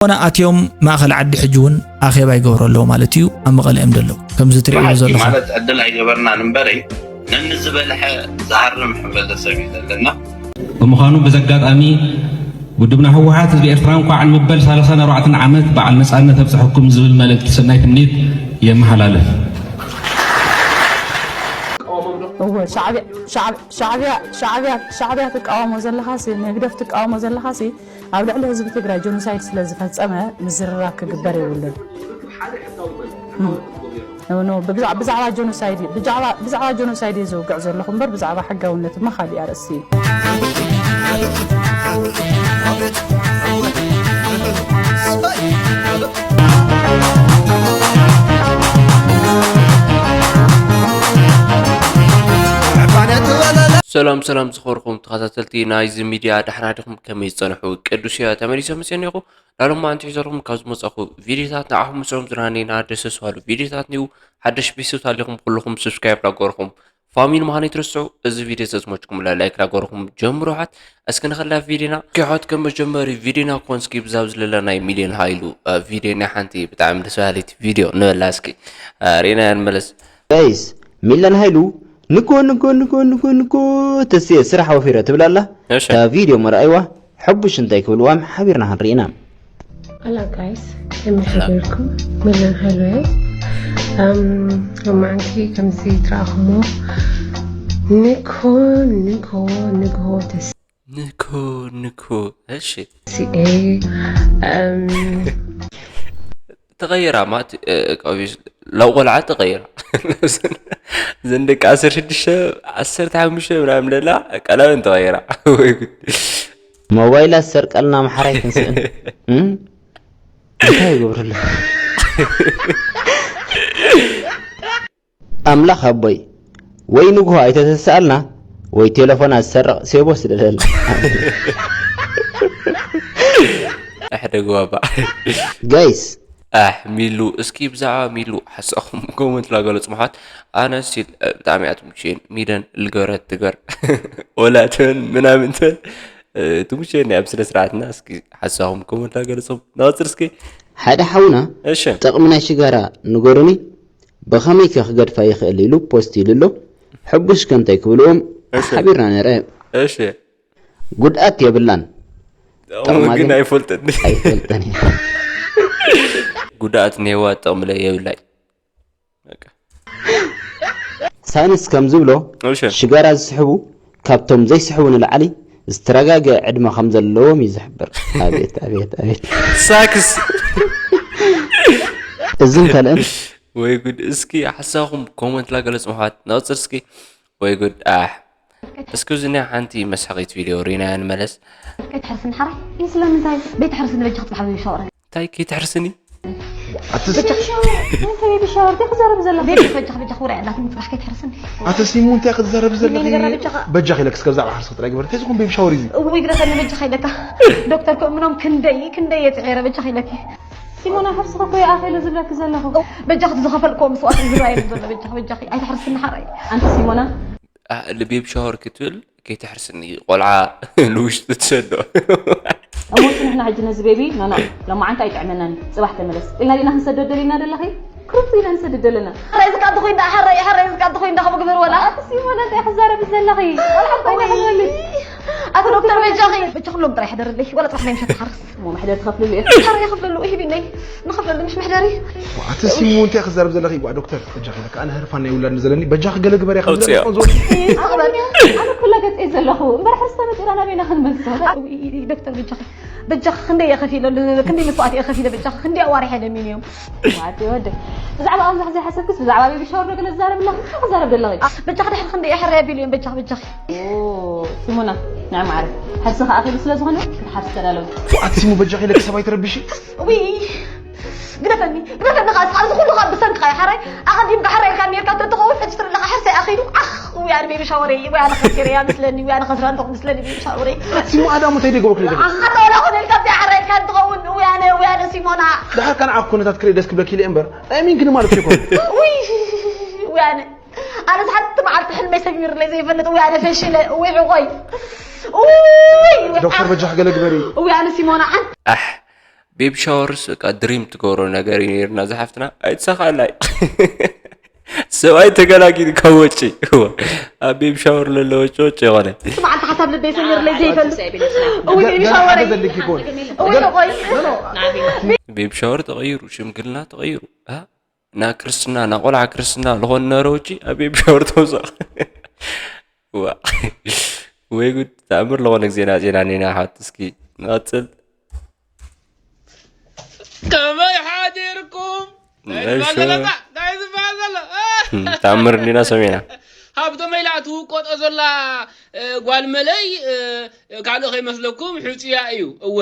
ኮነ ኣትዮም ማእኸል ዓዲ ሕጂ እውን ኣኼባ ይገብሩ ኣለዉ ማለት እዩ። ኣብ መቐለ እዮም ዘለዉ። ከምዚ ትርእይዎ ዘለኹም። ማለት ዕድል ኣይገበርናን እምበረይ፣ ነንዝበልሐ ዝሃርም ሕብረተሰብ እዩ ዘለና። ብምዃኑ በዚ ኣጋጣሚ ውድብና ህወሓት ህዝቢ ኤርትራ እንኳዕ ንምበል ሰላሳን ኣርባዕተን ዓመት በዓል ነፃነት ኣብፀሐኩም ዝብል መልእክቲ ሰናይ ትምኒት የመሓላልፍ። እወ ሻዕብያ ሻዕብያ ሻዕብያ ሻዕብያ ትቃወሞ ዘለኻሲ ንህግደፍ ትቃወሞ ዘለኻሲ ኣብ ልዕሊ ህዝቢ ትግራይ ጆኖሳይድ ስለ ዝፈፀመ ምዝርራብ ክግበር የብሉን። ብዛዕባ ጆኖሳይድ ብዛዕባ ጆኖሳይድ እዩ ዝውግዕ ዘለኹ እምበር ብዛዕባ ሕጋውነት እማ ካሊእ ኣርእስቲ እዩ። ሰላም ሰላም ዝኸበርኩም ተኸታተልቲ ናይዚ ሚድያ፣ ደሕና ዲኹም? ከመይ ዝጸንሑ? ቅዱስ እየ፣ ተመሊሰ መጽየ እኒኹ። ዳሎማ እንትሒዘልኩም ካብ ዝመጻኹ ቪድዮታት ንዓኹም ምስኦም ዝረሃነይና ደሰስ ባሉ ቪድዮታት ንዩ። ሓደሽ ቤተሰብ ታሊኹም ኩልኹም ሰብስክራይብ ዳገርኹም ፋሚሊ ምዃን ኣይትረስዑ። እዚ ቪድዮ ዘዝመችኩምላ ላይክ ዳገርኹም ጀምሩ። ሓት እስኪ ንኸላ ቪድዮና ኪሖት ከም መጀመሪ ቪድዮና ኮንስኪ ብዛብ ዝለላ ናይ ሚልዮን ሃይሉ ቪድዮ ናይ ሓንቲ ብጣዕሚ ደስ በሃሊት ቪድዮ ንበላ እስኪ ርኢና ንመለስ። ጋይስ ሚለን ሃይሉ ንኮ ንኮ ንኮ ንኮ ንኮ ተስየ ስራሕ ወፊረ ትብል ኣላ። እሺ። እታ ቪድዮ መርኣይዋ ሕቡሽ እንታይ ክብልዋም ሓቢርና ክንርኢ ኢና። ኣላ ጋይስ ከመይ ሓቢርኩም? ሚለን ሃይሉ እየ። ኣም ሎማዓንቲ ከምዚ ትረኣኹሞ ንኮ ንኮ ንግሆ ተስ ንኮ ንኮ እሺ ሲኤ ተቐይራ ማለት ላቆልዓ ተቐይራ ዘን ደቂ ዓሰርተ ሽዱሽተ ዓሰርተ ሓሙሽተ ምናምን ደላ ቀላበን ተቐይራ ወይ ጉድ ሞባይላት ሰርቀልና መሓራይ ክንስእን እንታይ ይገብረሉ ኣምላኽ ኣቦይ ወይ ንግሆ ኣይተተስኣልና ወይ ቴለፎና ዝሰርቕ ሴቦ ስደደልና። ኣሕደግዋ ባዕ ጋይስ ኣሕ ሚሉ እስኪ ብዛዕባ ሚሉ ሓሳኹም ኮመንት ላገለጹ ምሓት ኣነ ሲል ብጣዕሚ እያ ትምችየን ሚደን ልገረት ትገር ወላተን ምናምንተን ትምችየን ኣብ ስነ ስርዓትና እስኪ ሓሳኹም ኮመንት ላገለጹም ናወፅር እስኪ ሓደ ሓውና ጠቕሚ ናይ ሽጋራ ንገሩኒ ብኸመይ ከ ክገድፋ ይኽእል ኢሉ ፖስት ኢሉ ኣሎ። ሕቡሽ ከ እንታይ ክብልዎም ሓቢርና ነረ። እሺ ጉድኣት የብላን። ጥቕማ ግን ግን ኣይፈልጥን። ኣይፈልጥን። እየ። ጉድኣት እኒሄዋ ጥቕሚ ለ የብላይ። በቃ። ሳይንስ ከም ዝብሎ እሺ። ሽጋራ ዝስሕቡ ካብቶም ዘይስሕቡ ንላዕሊ ዝተረጋገ ዕድመ ከም ዘለዎም እዩ ዝሕብር። ኣቤት ኣቤት ኣቤት። ሳክስ እዝን ካልእን ወይ ጉድ እስኪ ሓሳኹም ኮመንት ላገለጽ ምሓት ናውፅር እስኪ ወይ ጉድ ኣሕ እስኪ ዝኒ ሓንቲ መስሓቂት ቪድዮ ሪናያ ንመለስ ከይትሕርስኒ ሓራይ ይህ ስለምንታይ ቤት ሕርስኒ በጃ ክትባሓ ሻወር እንታይ ከይትሕርስኒ ኣቲ እንታይ ቤቢ ሻወር ዲኺ ዘረብ ዘላ ቤቢ በጃ በጃ ክውራ ያላት ምጽባሕ ከይትሕርስኒ ኣቲ ሲሙ እንታይ ክትዘረብ ዘለኺ በጃ ኢለክ እስከ ብዛዕባ ሓርስ ክትላይ ግበር እንታይ ዝኾን ቤቢ ሻወር እዩ እውይ ግደፈኒ በጃ ኢለካ ዶክተር ክእምኖም ክንደይ ክንደይ የጽዒረ በጃ ኢለኪ ሲሞና ሕርስኺ እኮ ይኣኺሉ ዝብለኪ ዘለኹ በጃኺ ዝኸፈልክዎ መስዋእቲ ዝረኣየሉ ዘሎ በጃኺ በጃኺ ኣይትሕርስኒ ሓራይ ኣንቲ ሲሞና ልቤብ ሻወር ክትብል ከይትሕርስኒ ቆልዓ ንውሽጢ ትሰዶ እሞ ንሕና ሕጂ ነዚ ቤቢ ኖኖ ሎማዓንቲ ኣይጥዕመናን ጽባሕ ተመለስ ኢልና ዲና ክንሰዶ ደሊና ደለኺ ክሩት ኢና ንሰድድ ዘለና ሕራይ ዝቃ እንተኾይን ደኣ ሕራይ ሕራይ ዝቃ እንተኾይን ደኣ ከምኡ ግበር ወላ ኣቲ ሲሞና እንታይ ክዛረብ ዘለኺ ቆልዓ ኮይና ክወልድ ኣቲ ዶክተር በጃኺ በጃ ኩሎም ጥራይ ሕደርለይ ወላ ጥራሕ ናይ ምሸት ሓርስ እሞ መሕደር ትኸፍልሉ እየ ሕራይ ይኸፍለሉ ሂቢነይ ንኸፍለሉ ምሽ መሕደሪ ኣቲ ሲሙ እንታይ ክዛረብ ዘለኺ ጓ ዶክተር በጃኺ ለካ ኣነ ህርፋን ናይ ውላድ ንዘለኒ በጃኺ ገለ ግበርያ ከም ዝለኒ ኣውፅኦ። ዝኾን ዝወ ኣቕበል ኣነ ኩላ ገፀይ ዘለኹ እምበር ሕርስ ተመፂና ናበይና ክንመልሶ ዶክተር በጃኺ በጃኺ ክንደይ እየ ከፊለሉ ክንደይ መስዋእቲ እየ ከፊለ በጃኺ ክንደይ ኣዋርሕ እየ ደሚን እዮም ዋቲ ወደ ብዛዕባ ኣብዛሕ ዘይሓሰብክስ ብዛዕባ ቤቢ ሻወር ዶ ገለ ዝዛረብ ኣለኹ እንታይ ክዛረብ ዘለኺ በጃኺ ድሕሪ ክንደይ እየ ሕራይ ኣቢሉ እዮም በጃኺ በጃኺ ሲሙና ናይ ማዕረ ሕርሲ ከኣኺሉ ስለ ዝኾነ ክትሓርስ ተዳለዊ ኣቲ ሲሙ በጃኺ ለክ ሰብኣይ ትረብሺ ውይ ግደፈኒ ግደፈኒ ከዓ ኣብዚ ኩሉ ከዓ ብሰንክኻ እዩ ሓራይ ኣቐዲምካ ሕራይ ኢልካ ኔርካ እንተትኸውን ሕጂ ትርኢ ኣለኻ ሕርሰይ ኣኺሉ ዓኽ ውይ ኣነ ቤቢ ሻወረይ ውይ ኣነ ከሲረያ መስለኒ ውይ ኣነ ከስራ እንተኹ መስለኒ ቤቢ ሻወረይ ሲሙ ኣዳሙ እንታይ ደገበ ክልደ ኣታ ወላ ኾነ ኢልካ እዚኣ ሕራይ ኢልካ እንትኸውን ውይ ኣነ ውይ ኣነ ሲሞና ድሓር ከነዓ ኩነታት ክርኢ ደስ ክብለኪ ኢለ እምበር ናይ ሚን ግን ማለት ይኮን ውይ ውይ ኣነ ኣነ ዝሓንቲ መዓልቲ ሕልመይ ሰሚሩለይ ዘይፈልጥ ውይ ኣነ ፈሺለ ውይ ዕቆይ ውይ ዶክተር በጃኽ ገለ ግበሪ ውይ ኣነ ሲሞና ዓን ኣሕ ቤቢ ሻወርስ በቃ ድሪም ትገብሮ ነገር እዩ ነይርና ዝሓፍትና ኣይትሳኻላይ ሰብኣይ ተገላጊሉ ካብ ወጪ እወ። ኣብ ቤቢ ሻወር ለለ ወጪ ወጪ የኾነ ስማ ኣንተ ሓሳብ ልበይ ሰሚርለይ ዘይፈልጥ እውይ ቤቢ ሻወር እውይ ቆይ ቤቢ ሻወር ተቐይሩ ሽምግልና ተቐይሩ እ? ና ክርስትና ና ቆልዓ ክርስትና ዝኾን ነረውጪ ኣብ ቤቢ ሻወር ተውፅኣ ዋ ወይ ጉድ ተኣምር ለኾነ ግዜ ናፅና ኔና ሓት እስኪ ንቐፅል ከመይ ሓዲርኩም ተኣምር እንዲና ሰሚዕና ሃብቶም ኢላ ትውቀጦ ዘላ ጓል መለይ ካልእ ከይመስለኩም ሕፅያ እዩ እወ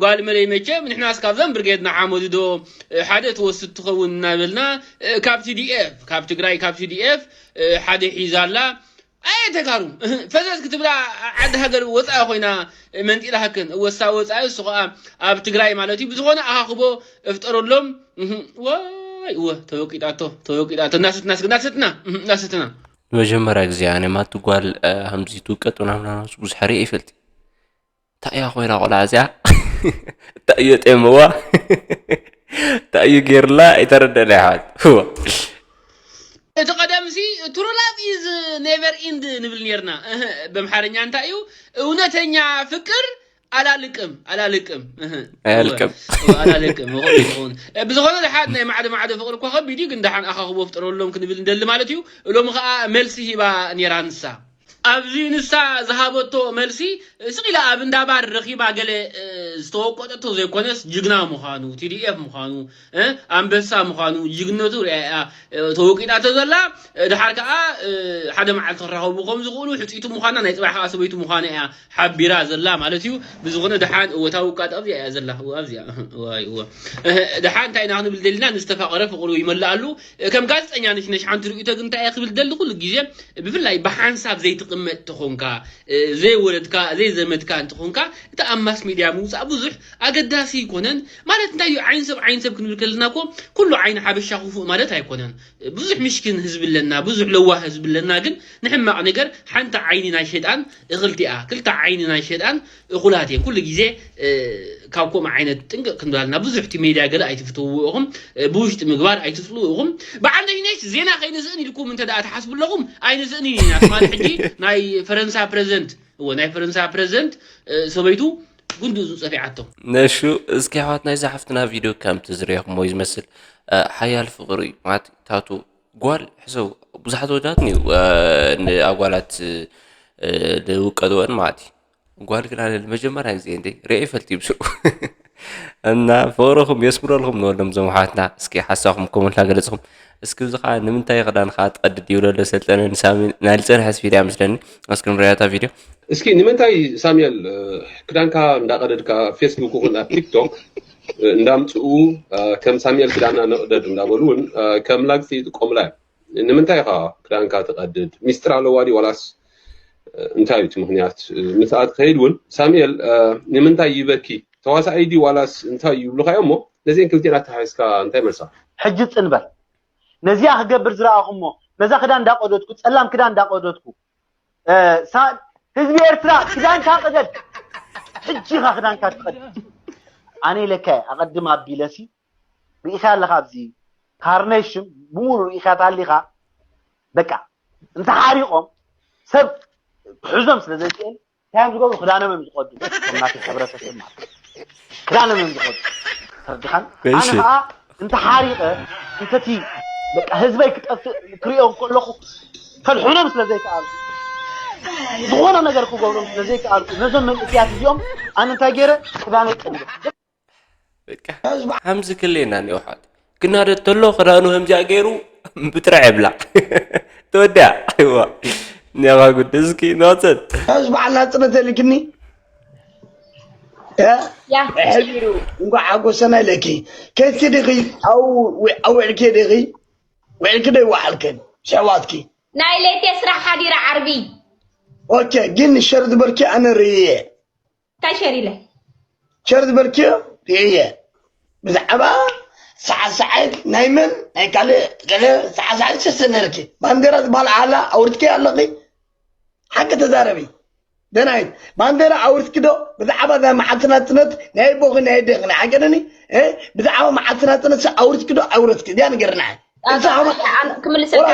ጓል መለይ መቸም ንሕናስ ካብዘን ብርጌድ ንሓመዱ ዶ ሓደ ትወስድ ትኸውን እናበልና ካብ ቲዲኤፍ ካብ ትግራይ ካብ ቲዲኤፍ ሓደ ሒዛ ኣላ ኣየ ተጋሩ ፈዘዝ ክትብላ ዓዲ ሃገር ወፃኢ ኮይና መንጢላሃክን እወሳ ወፃኢ እሱ ከዓ ኣብ ትግራይ ማለት እዩ ብዝኾነ ኣኻኽቦ እፍጠረሎም ወይ እወ ተወቂጣቶ ተወቂጣቶ እናሰትና እናሰትና እናሰትና ንመጀመርያ ግዜ ኣነ ማቲ ጓል ከምዚ ትውቀጥ ናምና ብዙሕ ርእ ይፈልጥ እንታይ እያ ኮይና ቆልዓ እዚኣ እንታይ እዮ ጤምዋ እንታይ እዩ ገይርላ ኣይተረደአና ይሓት እቲ ቀደምሲ true love is never end ንብል ነርና በምሓርኛ እንታይ እዩ እውነተኛ ፍቅር ኣላልቅም ኣላልቅም ኣያልቅም ኣላልቅም ብዝኾነ ድሓን ናይ ማዕደ ማዕደ ፍቅሪ እኳ ከቢድ እዩ ግን ድሓን ኣኻኽቦ ፍጥረሎም ክንብል እንደሊ ማለት እዩ ሎሚ ከዓ መልሲ ሂባ ነራ ንሳ ኣብዚ ንሳ ዝሃበቶ መልሲ ስቕ ኢላ ኣብ እንዳባር ረኺባ ገለ ዝተወቀጠቶ ዘይኮነስ ጅግና ምዃኑ ቲዲኤፍ ምዃኑ ኣንበሳ ምዃኑ ጅግነቱ ሪኣያ ተወቂጣቶ ዘላ ድሓር ከዓ ሓደ መዓልቲ ክራኸቡ ከም ዝኽእሉ ሕፅይቱ ምዃና ናይ ፅባሕ ከዓ ሰበይቱ ምዃና እያ ሓቢራ ዘላ ማለት እዩ ብዝኾነ ድሓን እወታዊ ቃጥ ኣብዚኣ እያ ዘላ ኣብዚኣ ድሓን እንታይ ኢና ክንብል ደሊና ንዝተፋቀረ ፍቅሩ ይመልኣሉ ከም ጋዜጠኛ ነሽነሽ ሓንቲ ርእይቶ ግን እንታይ እየ ክብል ደሊ ኩሉ ግዜ ብፍላይ ብሓንሳብ ዘይትቕመጥ ተኾንካ ዘይወለድካ ዘይዘመድካ እንትኾንካ እቲ ኣብ ማስ ሚድያ ምውፃእ ብዙሕ ኣገዳሲ ይኮነን ማለት እንታይ እዩ ዓይን ሰብ ዓይን ሰብ ክንብል ከለና ኮ ኩሉ ዓይን ሓበሻ ክፉእ ማለት ኣይኮነን ብዙሕ ምሽኪን ህዝቢ ኣለና ብዙሕ ለዋህ ህዝቢ ኣለና ግን ንሕማቕ ነገር ሓንቲ ዓይኒ ናይ ሸጣን እኽልቲኣ ክልተ ዓይኒ ናይ ሸጣን እኹላት እየን ኩሉ ግዜ ካብ ከምኡ ዓይነት ጥንቅቕ ክንብል ኣለና ብዙሕ እቲ ሜድያ ገለ ኣይትፍትውዎ ኢኹም ብውሽጢ ምግባር ኣይትፅልኡ ኢኹም በዓል ነሽነሽ ዜና ከይንስእን ኢልኩም እንተ ደኣ ትሓስቡ ኣለኹም ኣይንስእን ኢና ትማሊ ሕጂ ናይ ፈረንሳ ፕረዚደንት እዎ ናይ ፈረንሳ ፕረዚደንት ሰበይቱ ጉንድኡ ዝፀፊዓቶ ነሹ እስኪ ኣሕዋት ናይዛ ሓፍትና ቪድዮ ከምቲ ዝሪእኹሞ እዩ ዝመስል ሓያል ፍቕሪ እዩ ማለት ታቱ ጓል ሕሰቡ ብዙሓት ወዳት ንዩ ንኣጓላት ዝውቀጥወን ማለት እዩ ጓል ግን ኣነ ንመጀመርያ ግዜ እንደ ርአ ይፈልጥ ይብስሩ እና ፍቕርኹም የስምረልኩም ንወሎም ዞም ሓትና እስኪ ሓሳኹም ኮመንት ናገለፅኹም እስኪ እዚ ከዓ ንምንታይ ክዳን ከዓ ትቀድድ ይብሎ ኣሎ ሰልጠነ ንሳሚ ናይ ዝፀንሐ ስፊድ እያ መስለኒ እስኪ ንሪኣታ ቪድዮ እስኪ ንምንታይ ሳሙኤል ክዳንካ እንዳቀደድካ ፌስቡክ ይኹን ኣብ ቲክቶክ እንዳምፅኡ ከም ሳሙኤል ክዳና ንቅደድ እንዳበሉ እውን ከም ላግፂ ይጥቀሙላ እዮም ንምንታይ ኢኻ ክዳንካ ትቀድድ ሚስጥር ኣለዋ ድዩ ዋላስ እንታይ እዩ እቲ ምክንያት ምስኣ ትኸይድ እውን ሳሙኤል ንምንታይ ይበኪ ተዋሳኣይ ድዩ ዋላስ እንታይ ይብሉካ እዮም እሞ ነዚአን ክልቲአን ኣተሓሒዝካ እንታይ መልሳ ሕጂ ፅንበር ነዚኣ ክገብር ዝረኣኹሞ ነዛ ክዳን እንዳቀደድኩ ፀላም ክዳን እንዳቀደድኩ ህዝቢ ኤርትራ ክዳንካ ቅደድ ሕጂ ኢኻ ክዳንካ ትቀድ ኣነ ኢለካ ኣቐድም ኣቢለሲ ርኢኻ ኣለኻ ኣብዚ ካርኔሽን ብሙሉ ርኢኻ ታሊኻ በቃ እንተሓሪቖም ሰብ ክሕዞም ስለ ዘይክእል እንታይ እዮም ዝገብሩ ክዳኖም እዮም ዝቀዱ ናቲ ሕብረተሰብ ማለት ክዳኖም እዮም ዝቀዱ ተረዲኻን ኣነ ከዓ እንተሓሪቐ እንተቲ በቃ ህዝበይ ክጠፍእ ክሪኦ ከለኹ ከድሕኖም ስለ ዘይከኣሉ ዝኾነ ነገር ክገብሮም ስለ ዘይከኣሉ ነዞም መንእስያት እዚኦም ኣነ እንታይ ገይረ ክዳነይ ቀዲደ በቃ ከምዚ ክልየና እኒኦ ሓት ክናደድ ተሎ ክዳኑ ከምዚኣ ገይሩ ብጥራዕ የብላ ተወዲያ ይዋ ኒያኻ ጉድ እስኪ ንቐፅል ሕዚ በዓል ናፅነት የልክኒ ሕቢሩ እንኳዕ ሓጎሰና ኢለኪ ከይትኪ ዲኺ ኣብኡ ውዒልኪ ዲኺ ውዒልኪ ዶ ይወዓልክን ሽሕዋትኪ ናይ ለይቴ ስራሕ ሓዲረ ዓርቢ ኦኬ ግን ሸር ዝበልኪ ኣነ ርእየ እንታይ ሸር ኢለ ሸር ዝበልኪ ርእየ ብዛዕባ ሰዓሰዓት ናይ መን ናይ ካልእ ገለ ሰዓሰዓት ስስነርኪ ባንዴራ ዝበሃል ዓላ ኣውርድኪ ኣለኺ ሓቂ ተዛረቢ ተናይት ባንዴራ ኣውርድኪ ዶ? ብዛዕባ እዛ መዓልቲ ናጽነት ናይ ኣቦኺ ናይ ኣዴኺ ናይ ሓገደኒ፣ እ? ብዛዕባ መዓልቲ ናጽነት ኣውርድኪ ዶ ኣውረድኪ? እዚኣ ንገርና። ክምልሰልካ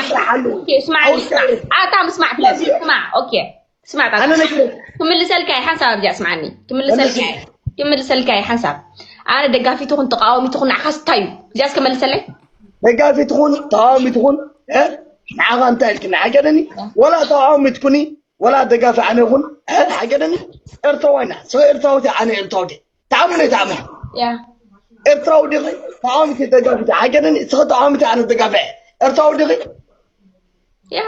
ስማዕ፣ ኣታ ምስማዕ ፍለዚ ስማዕ። ኦኬ፣ ስማዕ። ክምልሰልካ ሓንሳብ ኣብዚኣ ስማዕኒ። ክምልሰልካ ክምልሰልካ ሓንሳብ። ኣነ ደጋፊት ይኹን ተቃዋሚት ይኹን ንዓኻስ እንታይ እዩ? እዚኣስ ከመልሰለይ? ደጋፊት ይኹን ተቃዋሚት ይኹን፣ እ? ንዓኻ እንታይ ኢልክኒ? ሓገደኒ? ወላ ተቃዋሚት ኩኒ፣ ወላ ደጋፊ ኣነ ይኹን፣ እ? ሓገደኒ? ኤርትራዋይና። ስለ ኤርትራዊት ኣነ ኤርትራዊት። ተኣምነ ተኣምነ። ያ። ኤርትራዊ ዲኺ? ተቃዋሚት ደጋፊት ሓገደኒ? ስኸ ተቃዋሚት ኣነ ደጋፊ። ኤርትራዊ ዲኺ? ያ።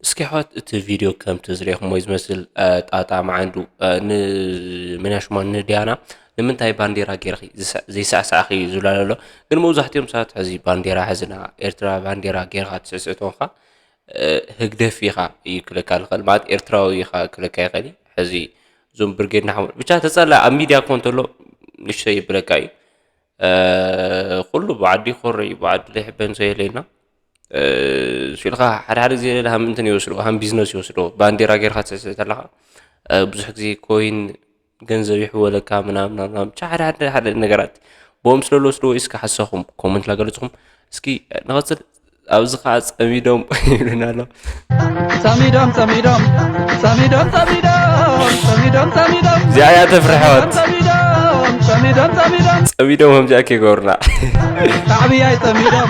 እስኪ ኣሕዋት እቲ ቪድዮ ከምቲ ዝሪእኹሞ ዝመስል ጣጣ መዓንዱ ንመንያሽማ ንዲያና ንምንታይ ባንዴራ ገይርኺ ዘይሳዕሳዕኺ ዝብላለ ኣሎ። ግን መብዛሕትኦም ሰባት ሕዚ ባንዴራ ሕዝና ኤርትራ ባንዴራ ገይርካ ትስዕስዕ ተኾንካ ህግደፍ ኢኻ እዩ ክለካ ልኽእል ማለት ኤርትራዊ ኢኻ ክለካ ይኽእል እዩ። ሕዚ እዞም ብርጌድ ንሓመዱ ብቻ ተጸላ ኣብ ሚድያ ኮን ተሎ ንሽተይ ይብለካ እዩ። ኩሉ ብዓዲ ይኮርዕ እዩ ብዓዲ ዘይሕበን ሰው የለ ኢልና እሱ ኢልካ ሓደ ሓደ ግዜ ለለ ሃም እንትን ይወስዶ ሃም ቢዝነስ ይወስዶ ባንዴራ ጌርካ ትስዕስዕ ተለካ ብዙሕ ግዜ ኮይን ገንዘብ ይሕወለካ ምናምን ምናምን ብቻ ሓደ ሓደ ሓደ ነገራት ቦም ስለ ልወስዶ እስከ ሓሳኹም ኮመንት ላገለጽኹም እስኪ ንቐጽል ኣብዚ ከዓ ፀሚዶም ይብልና ኣሎ። ፀሚዶም ፀሚዶም ፀሚዶም ፀሚዶም ፀሚዶም ፀሚዶም እዚኣ እያ ተፍርሐወት። ፀሚዶም ፀሚዶም ፀሚዶም ፀሚዶም ከምዚኣ ከይገብሩና። ሻዕብያይ ፀሚዶም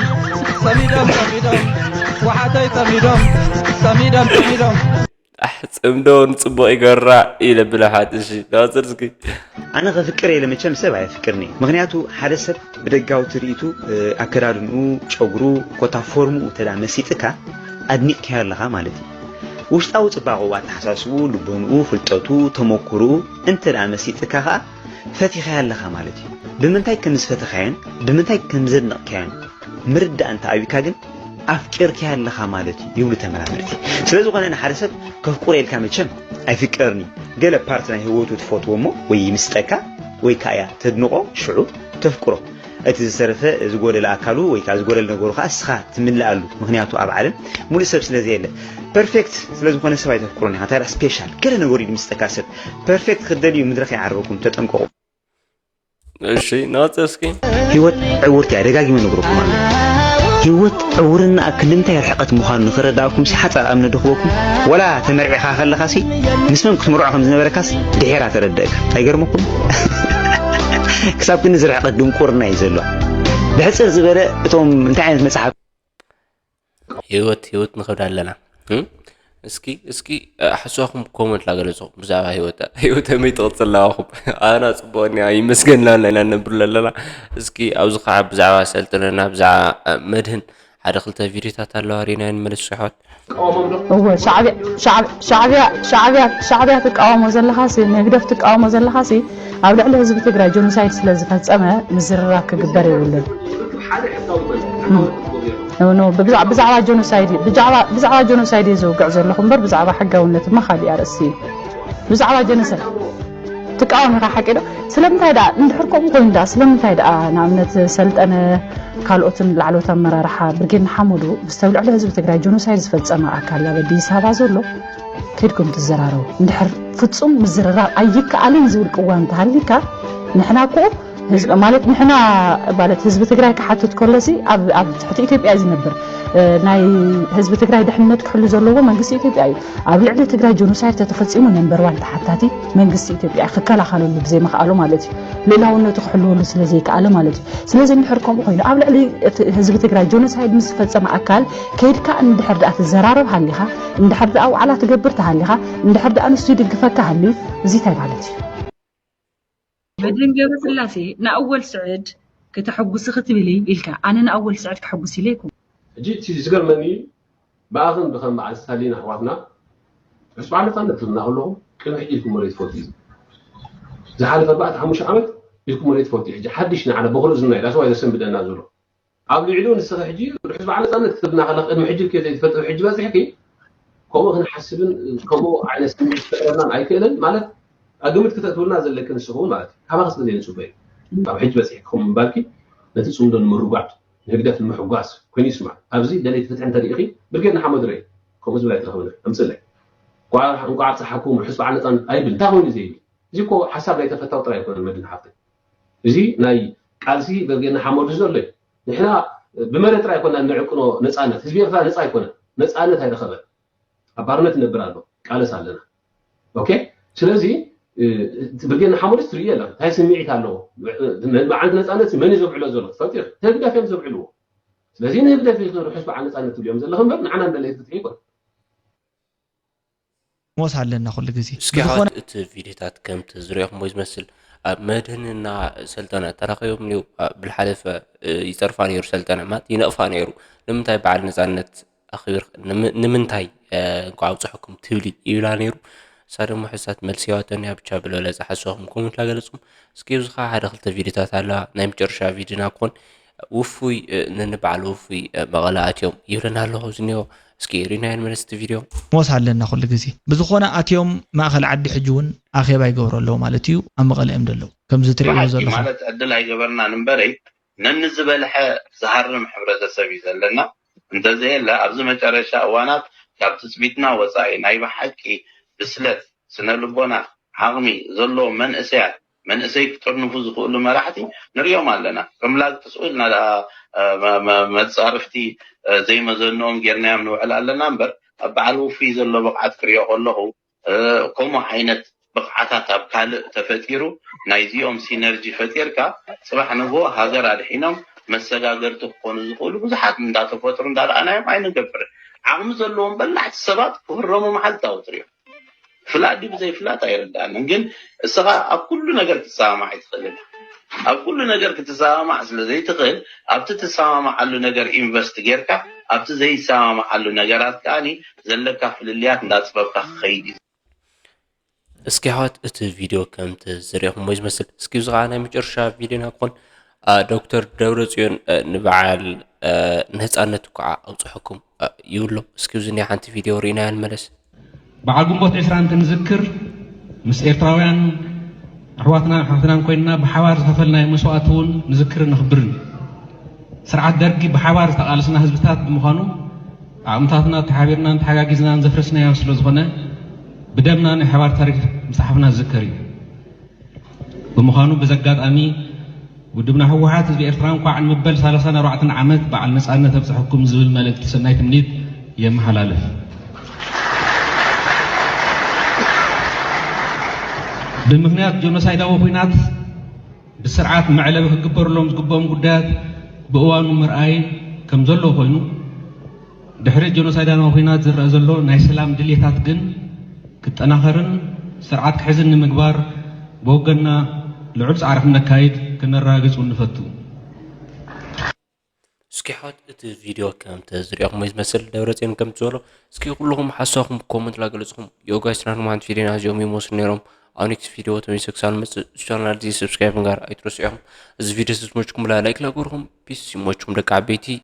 ፀሚዶም ፀሚዶም ወሓተይ ፀሚዶም ፀሚዶም ፀሚዶም ኣሕ ፅምዶ ንፅቡቕ ይገብራ ኢለ ብለሓት። እሺ ንቐፅል እስኪ። ኣነ ከፍቅር ኢለ መቸም ሰብ ኣየፍቅርን እየ። ምኽንያቱ ሓደ ሰብ ብደጋዊ ትርኢቱ፣ ኣከዳድንኡ፣ ጨጉሩ፣ ኮታ ፎርምኡ እንተ ደኣ መሲጥካ ኣድኒቕካዮ ኣለኻ ማለት እዩ። ውሽጣዊ ጽባቐኡ፣ ኣተሓሳስብኡ፣ ልቦንኡ፣ ፍልጠቱ፣ ተመኩሮኡ እንተ ደኣ መሲጥካ ከኣ ፈቲኻዮ ኣለኻ ማለት እዩ። ብምንታይ ከም ዝፈተኻዮን ብምንታይ ከም ዘድነቕካዮን ምርዳእ እንተ ኣብዩካ ግን ኣፍቂርካያ ኣለኻ ማለት እዩ ይብሉ ተመራመርቲ። ስለ ዝኾነ ንሓደ ሰብ ከፍቅሮ ኢልካ መቸም ኣይፍቀርን እዩ። ገለ ፓርት ናይ ህይወቱ ትፈትዎ እሞ ወይ ይምስጠካ ወይ ከኣ እያ ተድንቖ ሽዑ ተፍቅሮ። እቲ ዝተረፈ ዝጎደለ ኣካሉ ወይ ከዓ ዝጎደለ ነገሩ ከዓ እስኻ ትምልኣሉ። ምክንያቱ ኣብ ዓለም ሙሉእ ሰብ ስለ ዘየለ ፐርፌክት ስለ ዝኾነ ሰብ ኣይተፍቅሮን ኢኻ። እንታይ ደኣ ስፔሻል ገለ ነገሩ እዩ ዝምስጠካ ሰብ። ፐርፌክት ክትደልዩ ምድሪ ከይዓርበኩም ተጠንቀቑ። እሺ ናፀ እስኪ ህይወት ዕውርቲ እያ ደጋጊመ ነግረኩም ኣሎ። ህይወት ዕውርና ክልምንታይ ርሕቐት ምዃኑ ንኽረዳእኩም ሲ ሓፃር ኣምነ ድኽበኩም። ወላ ተመርዒኻ ከለኻ ሲ ምስ መን ክትምርዖ ከም ዝነበረካስ ድሒራ ተረደእካ። ኣይገርመኩም? ክሳብ ክንዚ ርሕቐት ድንቁርና እዩ ዘሎ። ብሕፅር ዝበለ እቶም እንታይ ዓይነት መፅሓፍ ህይወት ህይወት ንኸብዳ ኣለና። እም? እስኪ እስኪ ሓሳኹም ኮመንት ላገለጹ ብዛዕባ ህይወት ህይወት ከመይ ትቕጽል ኣለዋኹም ኣና ጽቡቕኒ ይመስገን ላና ኢና ነብር ኣለና። እስኪ ኣብዚ ከዓ ብዛዕባ ሰልጥነና ብዛዕባ መድህን ሓደ ክልተ ቪድዮታት ኣለዋ ሪና ንመለስ ኣሕዋት። እወ ሻዕብያ ትቃወሞ ዘለኻሲ ንህግደፍ ትቃወሞ ዘለኻሲ ኣብ ልዕሊ ህዝቢ ትግራይ ጆኖሳይድ ስለ ዝፈፀመ ምዝርራብ ክግበር የብሉን። ብዛዕባ ጆኖሳይድ ብዛዕባ ጆኖሳይድ እየ ዝውግዕ ዘለኹ እምበር ብዛዕባ ሕጋውነትማ ካሊእ ኣርእስቲ እዩ። ብዛዕባ ጆኖሳይድ ትቃወም ኢኻ ሓቂ ዶ? ስለምንታይ ደኣ እንድሕር ከምኡ ኮይኑ ደኣ ስለምንታይ ደኣ ንኣብነት ሰልጠነ ካልኦትን ላዕለዎት ኣመራርሓ ብርጌድ ንሓመዱ ብዝተብልዕሉ ህዝቢ ትግራይ ጆኖሳይድ ዝፈፀመ ኣካል ኣብ ኣዲስ ኣበባ ዘሎ ከይድኩም ትዘራረቡ እንድሕር ፍፁም ምዝርራብ ኣይከኣልን ዝብል ቅዋም እንተሃሊካ ንሕና እኮ ማለት ንሕና ማለት ህዝቢ ትግራይ ክሓትት ከሎሲ ኣብ ትሕቲ ኢትዮጵያ እዩ ዝነብር ናይ ህዝቢ ትግራይ ድሕንነት ክሕሉ ዘለዎ መንግስቲ ኢትዮጵያ እዩ። ኣብ ልዕሊ ትግራይ ጆኖሳይድ ተተፈፂሙ ነምበር ዋን ተሓታቲ መንግስቲ ኢትዮጵያ ክከላኸለሉ ብዘይምኽኣሉ ማለት እዩ። ልእላውነቱ ክሕልወሉ ስለዘይከኣለ ማለት እዩ። ስለዚ እንድሕር ከምኡ ኮይኑ ኣብ ልዕሊ ህዝቢ ትግራይ ጆኖሳይድ ምስ ዝፈፀመ ኣካል ከይድካ እንድሕር ደኣ ትዘራረብ ሃሊኻ እንድሕር ደኣ ዋዕላ ትገብር ተሃሊኻ እንድሕር ደኣ ንሱ ይድግፈካ ሃልዩ እዚ እንታይ ማለት እዩ? መድህን ገብረስላሴ ንኣወል ስዕድ ክተሐጉሲ ክትብሊ ኢልካ ኣነ ንኣወል ስዕድ ከሐጉስ ኢለ ኣይኮንኩን። ሕጂ እቲ ዝገርመኒ ብኣኽን ብኸም በዓል ስታሊን ኣሕዋትና ርሑስ በዓል ነፃነት ትብልና ከለኹም ቅድሚ ሕጂ ኢልኩሞ ዶ ትፈልጡ እዩ? ዝሓለፈ ኣርባዕተ ሓሙሽተ ዓመት ኢልኩሞ ዶ ትፈልጡ እዩ? ሕጂ ሓድሽ ንዓና በኹሪ እዝንና እዩ that's why ዘሰንብደና ዘሎ። ኣብ ልዕሊኡ ንስኺ ሕጂ ርሑስ በዓል ነፃነት ክትብልና ከለኺ ቅድሚ ሕጂ ከ ዘይትፈልጢ ሕጂ በፂሕኪ ከምኡ ክንሓስብን ከምኡ ዓይነት ስምዒት ክፈጥረልናን ኣይክእልን ማለት ኣብ ግምት ክተእትውልና ዘለኪ ንስኺ እውን ማለት እዩ ካባኺ ስለ ዘይንፅበዮ ካብ ሕጂ በፂሕኪ ከምኡ ምባልኪ ነቲ ፅምዶ ንምርጓድ ንህግደፍ ንምሕጓስ ኮይኑ ይስማዕ ኣብዚ ደለይቲ ፍትሒ እንተሪኢኺ ብርጌድ ንሓመዱ ርኣይ ከምኡ ዝብል ኣይትረኽብን ኣምፅእለይ እንኳዕ ኣብፀሓኩም ርሑስ በዓል ነፃነት ኣይብል እንታይ ኮይኑ እዚ እዚ እኮ ሓሳብ ናይ ተፈታው ጥራይ ኣይኮነን መድን ሓፍተ እዚ ናይ ቃልሲ ገርጌና ሓመዱ ዘሎ እዩ ንሕና ብመረ ጥራይ ኣይኮና ንዕቅኖ ነፃነት ህዝቢ ኤርትራ ነፃ ኣይኮነ ነፃነት ኣይረኸበን ኣብ ባርነት ይነብር ኣሎ ቃለስ ኣለና ኦኬ ስለዚ ብርጌድ ንሓመዱ ትርእዮ የለን እንታይ ስምዒት ኣለዎ መዓልቲ ነፃነት መን እዩ ዘብዕሎ ዘሎ ትፈልጥ ኢኻ ህግደፍ እዮም ዘብዕልዎ ስለዚ ንህግደፍ ርሑስ በዓል ነፃነት ትብልዮም ዘለኹ እምበር ንዓና እንደለ ፍትሒ ይኮን ሞት ኣለና ኩሉ ግዜ እስኪ ሓወት እቲ ቪዲዮታት ከምቲ ዝሪኦኹም ወይ ዝመስል ኣብ መድህንና ሰልጠነ ተራኺቦም ኒው ብልሓለፈ ይፀርፋ ነይሩ ሰልጠነ ማለት ይነቕፋ ነይሩ ንምንታይ በዓል ነፃነት ኣኽቢር ንምንታይ እንኳ ኣውፅሐኩም ትብሊ ይብላ ነይሩ እሳ ደሞ ሕሳት መልሲ ያወተን እያ ብቻ ብለለ ዝሓሰኹም ኮመንት ላገለፅኩም እስኪ ኣብዚ ከዓ ሓደ ክልተ ቪዲዮታት ኣለዋ ናይ መጨረሻ ቪዲዮና ክኾን ውፉይ ንንበዓል ውፉይ መቐለ ኣትዮም ይብለና ኣለኹ ዝኒኦ እስኪ ሪናዮ ንመለስ እቲ ቪድዮ። ሞት ኣለና ኩሉ ግዜ። ብዝኾነ ኣትዮም ማእኸል ዓዲ ሕጂ እውን ኣኼባ ይገብሩ ኣለዉ ማለት እዩ ኣብ መቐለ እዮም ዘለዉ። ከምዚ ትሪእዎ ዘለኹም። ማለት ዕድል ኣይገበርናን እምበረይ ነንዝበልሐ ዝሃርም ሕብረተሰብ እዩ ዘለና። እንተዘየለ ኣብዚ መጨረሻ እዋናት ካብ ትፅቢትና ወፃኢ ናይ ብሓቂ ብስለት፣ ስነ ልቦና፣ ዓቕሚ ዘለዎም መንእሰያት መንእሰይ ክጥርንፉ ዝኽእሉ መራሕቲ ንሪኦም ኣለና። ከም ላግ ትስኡ ኢልና ደኣ መፃርፍቲ ዘይመዘንኦም ጌርናዮም ንውዕል ኣለና እምበር ኣብ በዓል ውፉይ ዘሎ ብቕዓት ክሪኦ ከለኹ ከምኡ ዓይነት ብቕዓታት ኣብ ካልእ ተፈጢሩ ናይዚኦም ሲነርጂ ፈጢርካ ፅባሕ ንግሆ ሃገር ኣድሒኖም መሰጋገርቲ ክኾኑ ዝኽእሉ ብዙሓት እንዳተፈጥሩ እንዳረኣናዮም ኣይንገብርን። ዓቕሚ ዘለዎም በላሕቲ ሰባት ክህረሙ መዓልታዊ ትሪኦ። ፍላጥ ድዩ ብዘይ ፍላጥ ኣይርድኣንን ግን እስኻ ኣብ ኩሉ ነገር ክትሰማማዕ ኣይትኽእልን ኢኻ። ኣብ ኩሉ ነገር ክትሰማማዕ ስለ ዘይትኽእል ኣብቲ ትሰማማዓሉ ነገር ኢንቨስት ጌርካ ኣብቲ ዘይሰማማዓሉ ነገራት ከኣ ዘለካ ፍልልያት እንዳፅበብካ ክኸይድ እዩ። እስኪ ኣሕዋት እቲ ቪድዮ ከምቲ ዝሪእኹሞ እዩ ዝመስል። እስኪ እዚ ከዓ ናይ መጨረሻ ቪድዮና ክኾን ዶክተር ደብረፅዮን ንበዓል ነፃነት እኳዓ ኣውፅሐኩም ይብሎ። እስኪ እዚ ናይ ሓንቲ ቪድዮ ርኢናያ ንመለስ። በዓል ግንቦት ዕስራ እንትንዝክር ምስ ኤርትራውያን ኣሕዋትናን ኣሕዋትናን ኮይንና ብሓባር ዝኸፈልናዮ መስዋእቲ እውን ንዝክርን ነኽብርን። ስርዓት ደርጊ ብሓባር ዝተቓለስና ህዝብታት ብምዃኑ ዓቕምታትና ተሓቢርናን ተሓጋጊዝናን ዘፍረስናዮ ስለዝኾነ ብደምና ናይ ሓባር ታሪክ ምፅሓፍና ዝዝከር እዩ። ብምዃኑ በዚ ኣጋጣሚ ውድብና ህወሓት ህዝቢ ኤርትራ እንኳዕ ንመበል ሰላሳን ኣርባዕተን ዓመት በዓል ነፃነት ኣብፀሐኩም ዝብል መልእክቲ ሰናይ ትምኒት የመሓላልፍ። ብምኽንያት ጀኖሳይዳዊ ኹናት ብስርዓት መዕለቢ ክግበርሎም ዝግበኦም ጉዳያት ብእዋኑ ምርኣይ ከምዘለዎ ኮይኑ ድሕሪ ጀኖሳይዳዊ ኹናት ዝረኣ ዘሎ ናይ ሰላም ድልየታት ግን ክጠናኸርን ስርዓት ክሕዝን ንምግባር ብወገንና ልዑል ፃዕሪ ክነካይድ ክነረጋግፅ እውን ንፈቱ። እስኪ ኣሕዋት እቲ ቪድዮ ከምቲ ዝሪኦኹሞ ዝመስል ደብረፅዮን ከምቲ ዝበሎ እስኪ ኩልኹም ሓሳብኩም ኮመንት ላገለፅኹም ዮጋይስና ንማንት ቪድዮና እዚኦም ይመስሉ ነይሮም ኣብ ኔክስት ቪድዮ ተመልሰ ክሳብ ንመፅእ ቻናል እዚ ሰብስክራይብ ምግባር ኣይትረስዑ ኢኹም እዚ ቪድዮ ዝመችኩም ላይክ ላገርኹም ፒስ ይመችኩም ደቂ ዓበይቲ